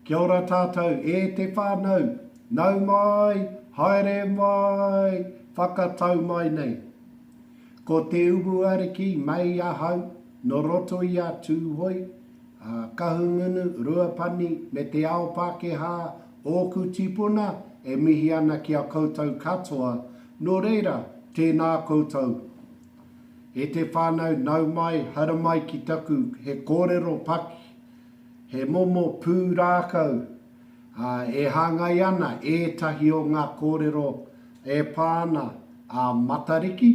Kia ora tātou e te whānau, nau mai, haere mai, whakatau mai nei. Ko Te Umuariki mei ahau nō roto i a Tūhoe, a Kahungunu, Ruapani me te ao Pākehā ōku tīpuna e mihi ana ki a koutou katoa, nō reira, tēnā koutou. E te whānau nau mai, haramai ki taku he kōrero paki, He momo pūrākau, ā, e hāngai ana ētahi o ngā kōrero e pā ana a Matariki,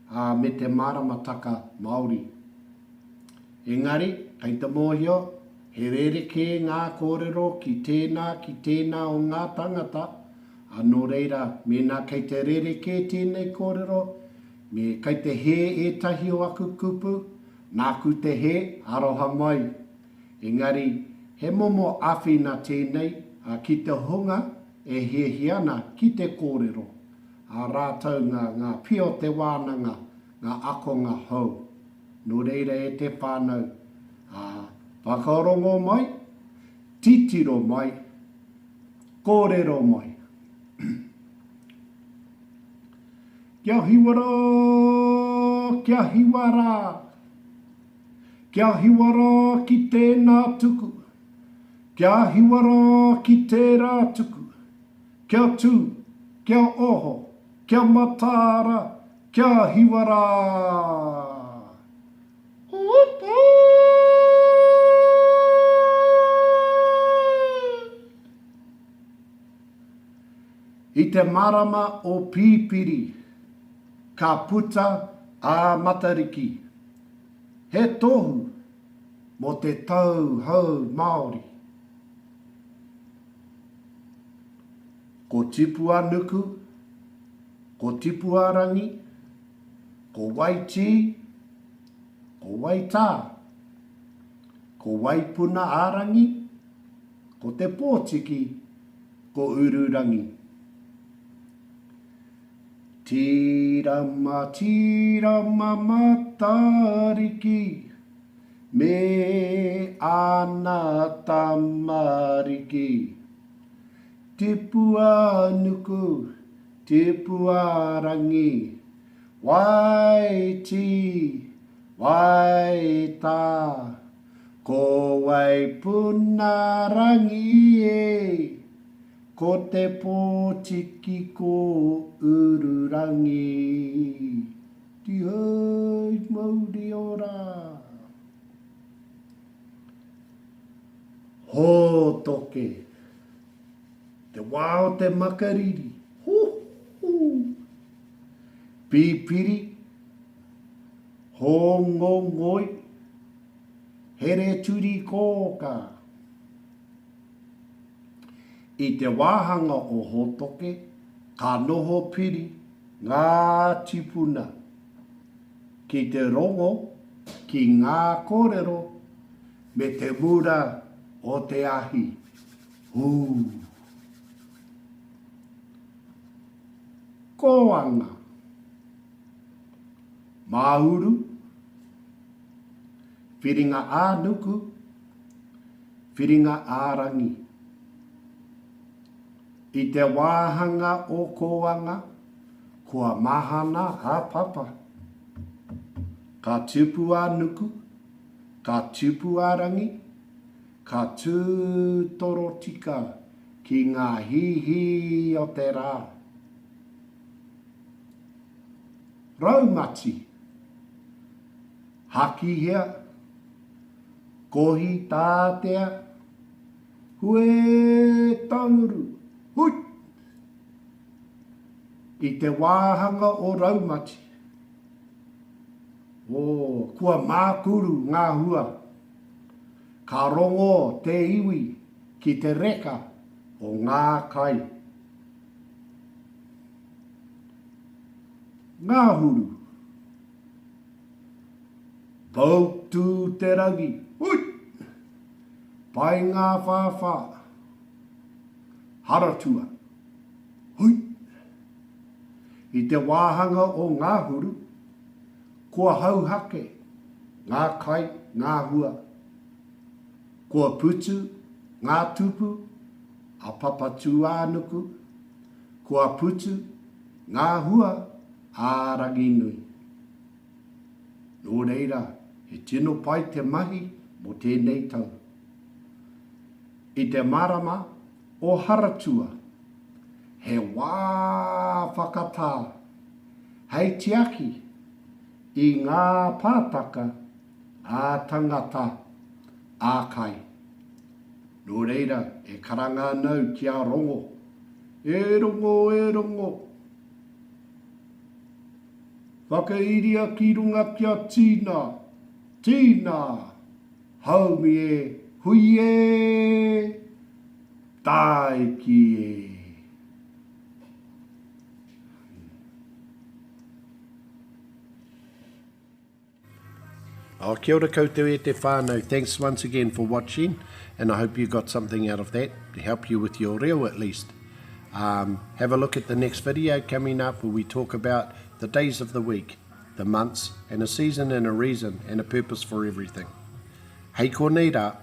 ā, me te maramataka Māori. Engari, kei te mōhio, he rerekē ngā kōrero ki tēnā, ki tēnā o ngā tangata, ā, nō reira, mēnā kei te rerekē tēnei kōrero, me kei te hē ētahi o aku kupu, Nāku te hē, aroha mai. Engari, he momo āwhina tēnei ki te hunga e hiahia ana ki te kōrero, ā rātou ngā, ngā pia o te wānanga, ngā akonga hou. Nō reira e te whānau, ā, whakarongo mai, titiro mai, kōrero mai. Kia hiwa rā, kia hiwa rā. Kia hiwa rā ki tēnā tuku, kia hiwa rā ki tērā tuku. Kia tū, kia oho, kia mataara, kia hiwa rā! I te marama o Pipiri, ka puta a Matariki, he tohu mō te tau hou Māori. Ko Tipuanuku, ko Tipuarangi, ko Waitī, ko Waitā, ko Waipuna-ā-rangi, ko Te Pōtiki, ko Ururangi. Tīrama, tīrama Matariki, me āna tamariki. Tipuanuku, Tipuarangi, Waitī, Waitā, Ko Waipunarangi e, ko te pōtiki ko Ururangi. Tihei mauri ora! Hōtoke! Te wā o te makariri! Hū! Pipiri! Hōngongoi! Hereturikōkā. I te wāhanga o Hōtoke, ka noho piri ngā tīpuna ki te rongo ki ngā kōrero me te mura o te ahi. Hū! Kōanga. Māuru. Whiringa ā-nuku, whiringa ā-rangi. I te wāhanga o Kōanga, kua mahana a Papa. Ka tupu a Nuku, ka tupu a Rangi, ka tū torotika ki ngā hīhī o te rā. Raumati. Hakihea, Kohi tātea, Hue tanguru, hui! I te wāhanga o Raumati, oh, kua mākuru ngā hua. Ka rongo te iwi ki te reka o ngā kai. Ngahuru. Poutū-te-rangi, hui! Paengawhāwhā, Haratua, hui! I te wāhanga o Ngahuru, kua hauhake ngā kai, ngā hua. Kua putu. Ngā tupu a Papatūānuku, kua putu ngā hua a Ranginui. Nō reira, he tino pai te mahi mō tēnei tau. I te marama o Haratua, he wā whakatā hei tiaki i ngā pātaka ā-tangata, ā-kai. Nō reira, e karanga ana au ki a Rongo, E Rongo, e Rongo! Whakairia ki runga kia tīna, tīna! Haumi e, hui e! Tāiki e! Oh, kia ora koutou e te whānau. Thanks once again for watching and I hope you got something out of that to help you with your reo at least. Um, have a look at the next video coming up where we talk about the days of the week, the months, and a season and a reason and a purpose for everything. Hei konei rā.